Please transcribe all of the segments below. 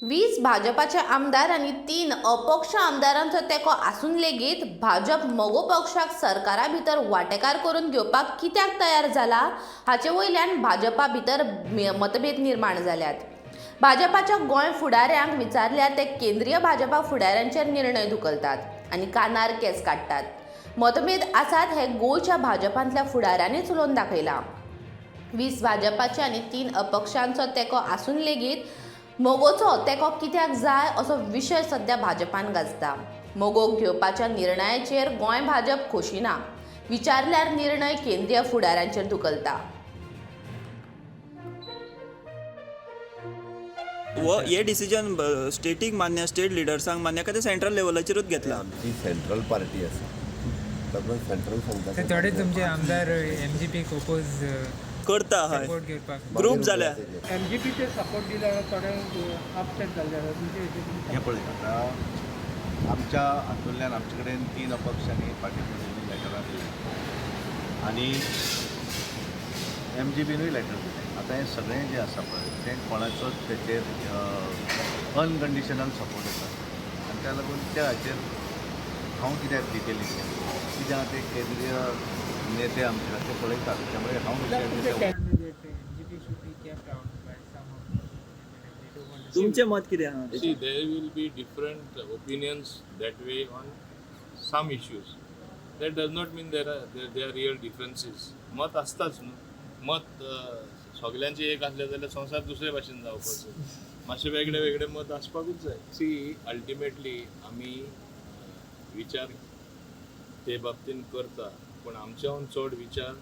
20 भाजपाचे आमदार आनी 3 अपक्ष आमदारांचो तेंको आसून लेगीत भाजप मगो पक्षाक सरकारा भितर वांटेकार करून घेवपाक कित्याक तयार जाला हाचे वयल्यान भाजपा भितर मतभेद निर्माण जाल्यात. भाजपाच्या गोंय फुडाऱ्यांक विचारल्यार ते केंद्रीय भाजपा फुडाऱ्यांचेर निर्णय धुकलतात आनी कानार केंस काडटात. मतभेद आसात हे गोंयच्या भाजपांतल्या फुडाऱ्यांनीच उलोवन दाखयलां. 20 भाजपाचे आनी 3 अपक्षांचो तेंको आसून लेगीत मगोचो तेंको कित्याक जाय असो विशय सध्या भाजपान गाजता. मगोक घेवपाच्या निर्णयाचेर गोंय भाजप खोशी ना. विचारल्यार निर्णय केंद्रीय फुडाऱ्यांचेर धुकलता. हो हे डिसिजन स्टेटीक मान्य, स्टेट लिडर्सांक मान्य काय ते सेंट्रल लेवलाचेरूच घेतला? आमची सेंट्रल पार्टी आसा, ताका सेंट्रल सांगता. तर थोडे तुमचे आमदार एमजीपीक ओपोज करता हय सपोर्ट घेवपाक ग्रूप जाल्या. एमजीपीचे सपोर्ट दिल्यार थोड्यांक अपसेट जाल्ले आसा तुमचे हेजेर. हें पळय, आतां आमच्या हातूंतल्यान आमचे कडेन 3 अपक्षांनी फाटीं दिल्ली लेटरां दिलीं आनी एमजीपीनूय लेटर दिलें. आतां हें सगळें जें आसा पळय तें कोणाचोच तेचेर अनकंडिशनल सपोर्ट आसा आनी त्या लागून त्या हाचेर हांव कित्याक डिटेली कित्याक ते केंद्रीय नेते आमचे आसा ते पळयतात, त्यामुळे हांव विशय MGP should be kept out by some of they don't want तुमचें मत कितें आहा? See, there will be different opinions that way on some issues. That does not mean there are real differences. मत आसताच न्हू, मत सगल्यांचें एक आसलें जाल्यार संवसार दुसरे भाशेन जावपाचो. मातशें वेगळे वेगळे मत आसपाकूच जाय. सी, अल्टिमेटली आमी विचार ते बाबतीन करता, पूण आमच्याहून चड विचार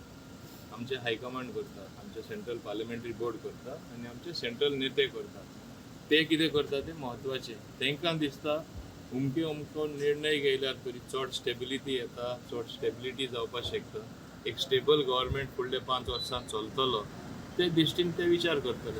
आमचे हायकमांड करता, आमचे सेंट्रल पार्लमेंटरी बोर्ड करता आनी आमचे सेंट्रल नेते करता. ते कितें करता तें म्हत्वाचें. तांकां दिसता अमके अमको निर्णय घेयल्यार तरी चड स्टेबिलिटी येता, चड स्टेबिलिटी जावपाक शकता, एक स्टेबल गव्हर्मेंट फुडले 5 वर्सां चलतलो, ते दृश्टीन ते विचार करतले.